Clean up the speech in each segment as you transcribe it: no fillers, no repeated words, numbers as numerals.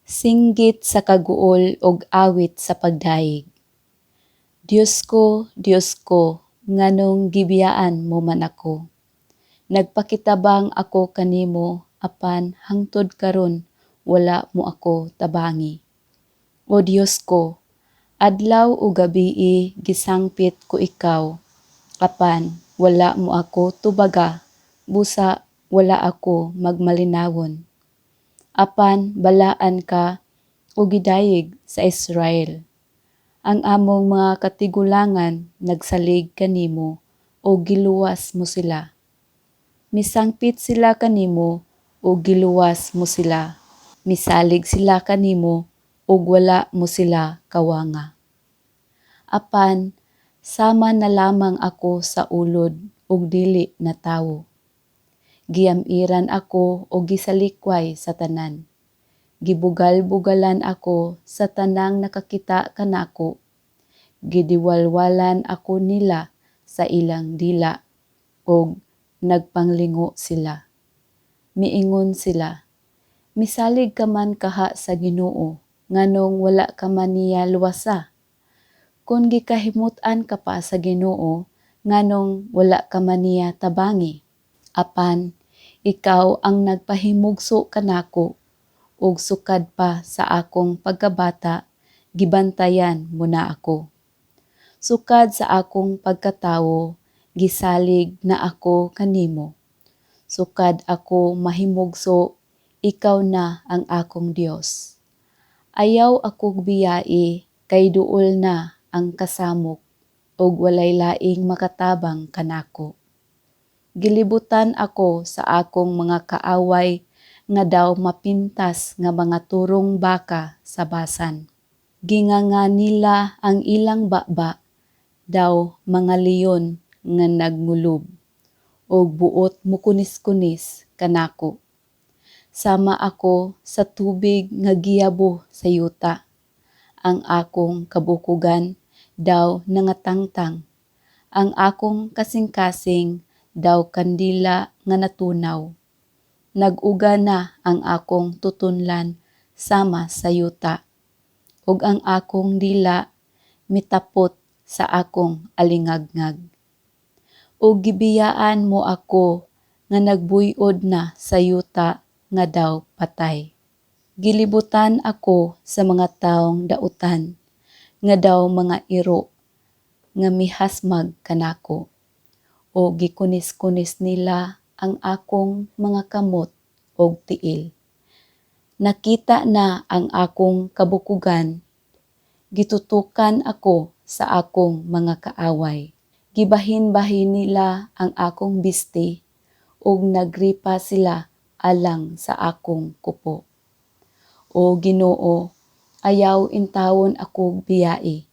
Singgit sa kaguol ug awit sa pagdayeg. Diyos ko, Diyos ko, nganong gibiyaan mo man ako? Nagpakitabang ako kanimo apan hangtod karon wala mo ako tabangi. O Diyos ko, adlaw ug gabii gisangpit ko ikaw, apan wala mo ako tubaga, busa wala ako magmalinawon. Apan balaan ka ug gidayeg sa Israel. Ang among mga katigulangan nagsalig kanimo ug giluwas mo sila. Misangpit sila kanimo ug giluwas mo sila. Misalig sila kanimo ug wala mo sila kawanga. Apan sama na lamang ako sa ulod ug dili na tawo. Giam-iran ako ug gisalikway sa tanan. Gibugal-bugalan ako sa tanang nakakita kanako. Gidiwalwalan ako nila sa ilang dila ug nagpanglingo sila. Miingon sila, "Misalig ka man kaha sa Ginoo, nganong wala ka man niya luwasa? Kon gikahimut-an ka pa sa Ginoo, nganong wala ka man niya tabangi?" Apan ikaw ang nagpahimugso kanako, ug sukad pa sa akong pagkabata gibantayan mo na ako. Sukad sa akong pagkatawo gisalig na ako kanimo. Sukad ako mahimugso, ikaw na ang akong Dios. Ayaw akog biyai kay duol na ang kasamok ug walay laing makatabang kanako. Gilibutan ako sa akong mga kaaway nga daw mapintas nga mga turong baka sa Basan. Ginganga nila ang ilang baba, daw mga leon nga nagngulub, ug buot mukunis-kunis kanako. Sama ako sa tubig nga giyabo sa yuta. Ang akong kabukogan daw nangatangtang. Ang akong kasing-kasing daw kandila nga natunaw. Nag-uga na ang akong tutunlan sama sa yuta, ug ang akong dila mitapot sa akong alingagngag. Ug gibiyaan mo ako nga nagbuy-od na sa yuta nga daw patay. Gilibutan ako sa mga tawong dautan, nga daw mga iro nga mihasmag kanako, o gikunis-kunis nila ang akong mga kamot og tiil. Nakita na ang akong kabukugan, gitutukan ako sa akong mga kaaway. Gibahin-bahin nila ang akong bisti ug nagripa sila alang sa akong kupo. O Ginoo, ayaw intawon akog biyai.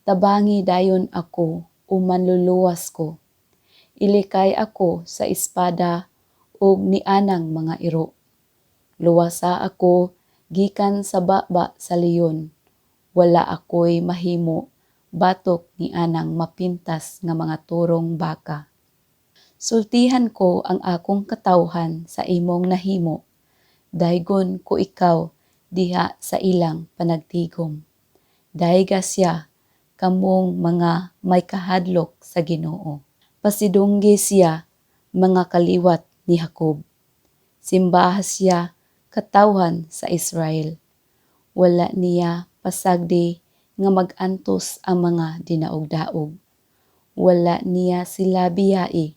Tabangi dayon ako, o Manluluwas ko. Ilikay ako sa espada ug nianang mga iro. Luwasa ako gikan sa baba sa leyon. Wala ako'y mahimo batok nianang mapintas nga mga turong baka. Sultihan ko ang akong katawhan sa imong nahimo. Daygon ko ikaw diha sa ilang panagtigom. Dayga siya, kamong mga may kahadlok sa Ginoo. Pasidunggi siya, mga kaliwat ni Jacob. Simbaha siya, katawhan sa Israel. Wala niya pasagdi nga mag-antos ang mga dinaog-daog. Wala niya sila biyai,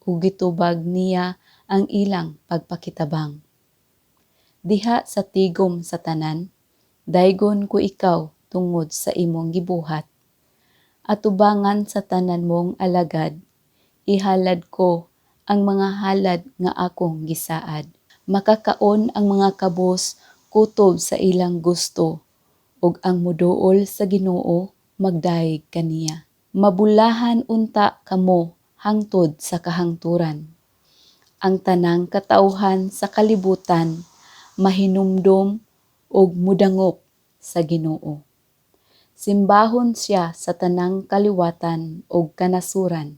ug gitubag niya ang ilang pagpakitabang. Diha sa tigom sa tanan, daygon ko ikaw tungod sa imong gibuhat. Atubangan sa tanan mong alagad, ihalad ko ang mga halad nga akong gisaad. Makakaon ang mga kabos kutob sa ilang gusto, ug ang moduol sa Ginoo magdayeg kaniya. Mabulahan unta kamo hangtod sa kahangturan. Ang tanang katawhan sa kalibutan mahinumdom ug modangop sa Ginoo. Simbahon siya sa tanang kaliwatan ug kanasuran,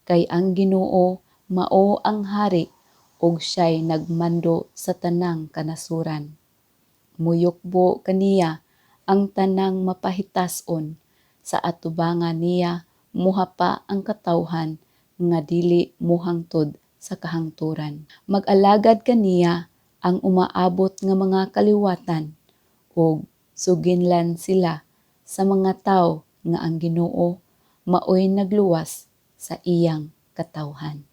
kay ang Ginoo mao ang hari ug siya'y nagmando sa tanang kanasuran. Muyukbo kaniya ang tanang mapahitason. Sa atubangan niya muhapa ang katawhan nga dili muhangtod sa kahangturan. Mag-alagad kaniya ang umaabot nga mga kaliwatan ug suginlan sila sa mga tawo nga ang Ginoo maoy nagluwas sa iyang katawhan.